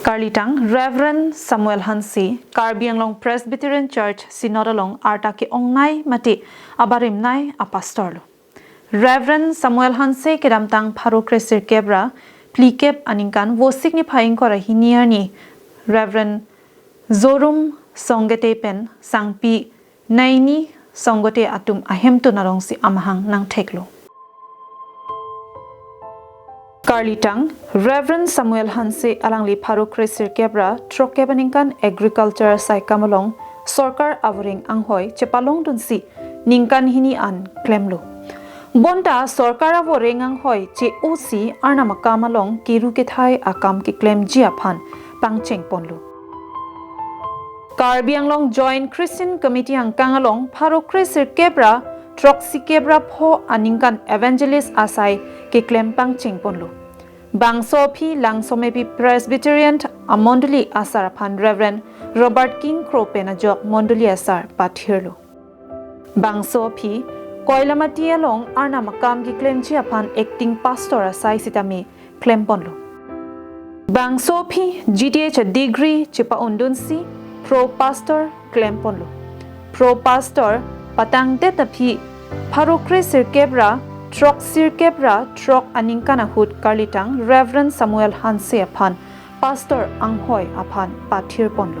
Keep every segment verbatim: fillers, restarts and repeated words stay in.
Karlitang Reverend Samuel Hanse, Karbi Anglong Presbyterian Church Synod along arta ke-ongnei mate abarimnei apastor lo. Reverend Samuel Hanse kedamtang pharo kresirkep ra phlikep aningkan Vosik niphai ingkoi ra hini arni Reverend Jorum Songate pen Sangpi Naini Songate atum ahemtun alongsi amahang nangtheklo. Karlitang Reverend Samuel Hanse alangli pharo kresirkep ra throkkep aningkan agriculture saikam along sorkar avoreng anghoi chepalongdunsi ningkan hini an klemlo. Bonta sorkar avoreng anghoi che-osi Arnam akam along kiru kethai akam keklemji aphan pangchengponlo. Karbi Anglong Joint Christian Committee angkang along pharo kresirkep ra throksikep ra pho aningkan evangelist asai keklem pangchengponlo. Bangso aphi Langsomepi Presbyterian amondoli asar aphan Reverend Robert Kingkro pen ajok mondoli asar pathirlo. Bangso aphi Koilamati along Arnam akam keklemji aphan acting pastor asai sitame klemponlo. Bangso aphi G T H degree chepa-undunsi pro pastor klemponlo. Pro pastor patangdet aphi pharo kresirkep ra throksirkep ra throk aningkan ahut Karlitang Reverend Samuel Hanse aphan pastor anghoi aphan pathirponlo.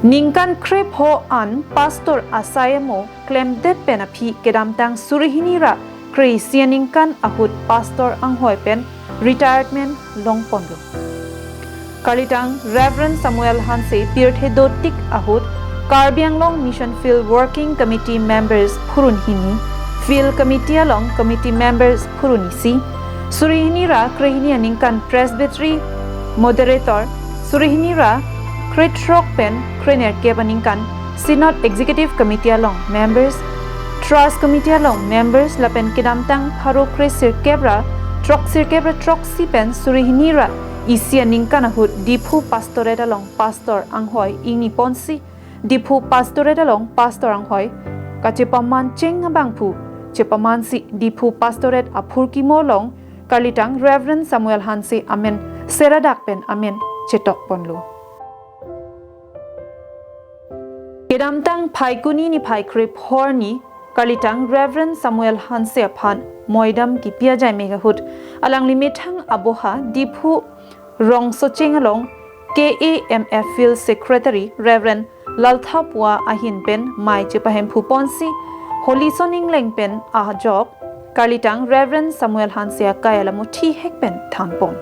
Ningkan krepho an pastor asai amo klemdet pen aphi kedamtang suri hini ra kre-isi aningkan ahut pastor anghoi pen retirement longponlo. Karlitang Reverend Samuel Hanse pirthe dotik ahut Karbi Anglong Mission Field Working Committee members phurun hini, Field Committee along committee members phurun isi, suri hini ra kre hini aningkan Presbytery moderator, suri hini ra krethrok pen krenerkep aningkan Synod Executive Committee along members, Trust Committee along members lapen kedamtang pharo kresirkep ra throksirkep ra throksi pen suri hini ra isi aningkan ahut Diphu Pastorate along pastor anghoi ingniponsi Diphu Pastorate along pastor anghoi kachepamancheng abangphu chepamansi Diphu Pastorate aphurkimo along Karlitang Reverend Samuel Hanse amen seradak pen amen chetokponlo. Kedamtang Phaikuni niphai krepho arni Karlitang Reverend Samuel Hanse aphan moidam kipi ajai mek ahut alangli methang aboha Diphu Rongsocheng along K A M F Field Secretary Reverend Lalthapua ahin pen mei chepahemphuponsi Holison Ingleng pen ajok Karlitang Reverend Samuel Hanse akai alamo thihek pen thanpon.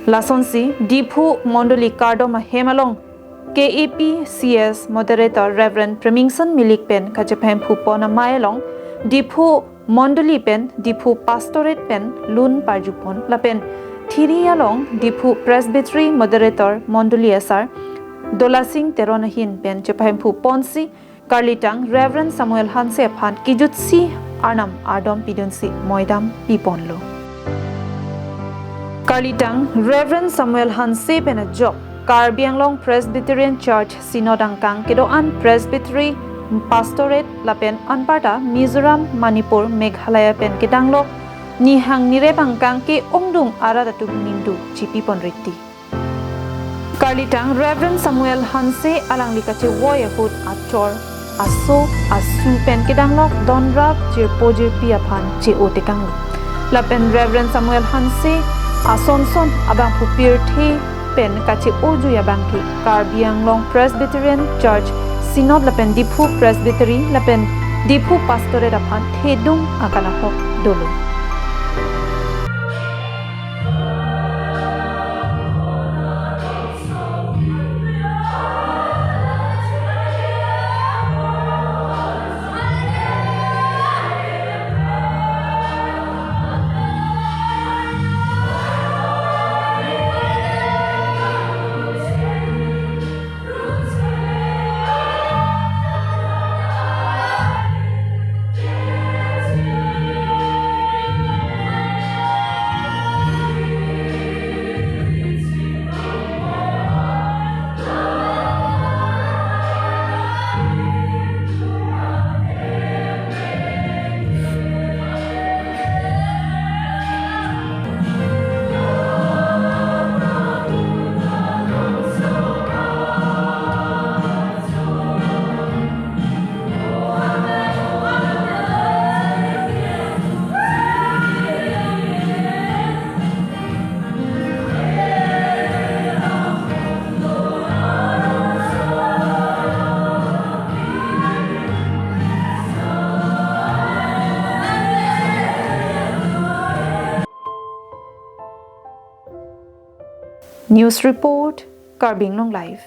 Lasonsi Diphu Mondoli kardom ahem along K A P C S moderator Reverend Premingson Milik pen kachepahemphu pon amei along Diphu Mondoli pen Diphu Pastorate pen lun parjupon lapen thiri along Diphu Presbytery moderator Mondoli asar Dolasing Teron ahin pen chepahemphu ponsi Karlitang Reverend Samuel Hanse aphan kijutsi Arnam ardom pidunsi moidam piponlo. Karlitang Reverend Samuel Hanse pen ajok Karbi Anglong Presbyterian Church Synod angkang kedo-an Presbytery Pastorate lapen anparta Mizoram, Manipur, Meghalaya pen kedanglo nihang nirep angkang ke-ongdung arat atum ningduk chipipon riti. Karlitang Reverend Samuel Hanse alangli kachevoi ahut achor, aso, asu pen kedanglo donrap jirpo jirpi aphan che-o tekanglo. Lapen Reverend Samuel Hanse asonson abangphu pirthe pen kache-ojui abangke Karbi Anglong Presbyterian Church Synod lapen Diphu Presbytery lapen Diphu Pastorate aphan thedung akanahok dolo. News report, Karbi Anglong Live.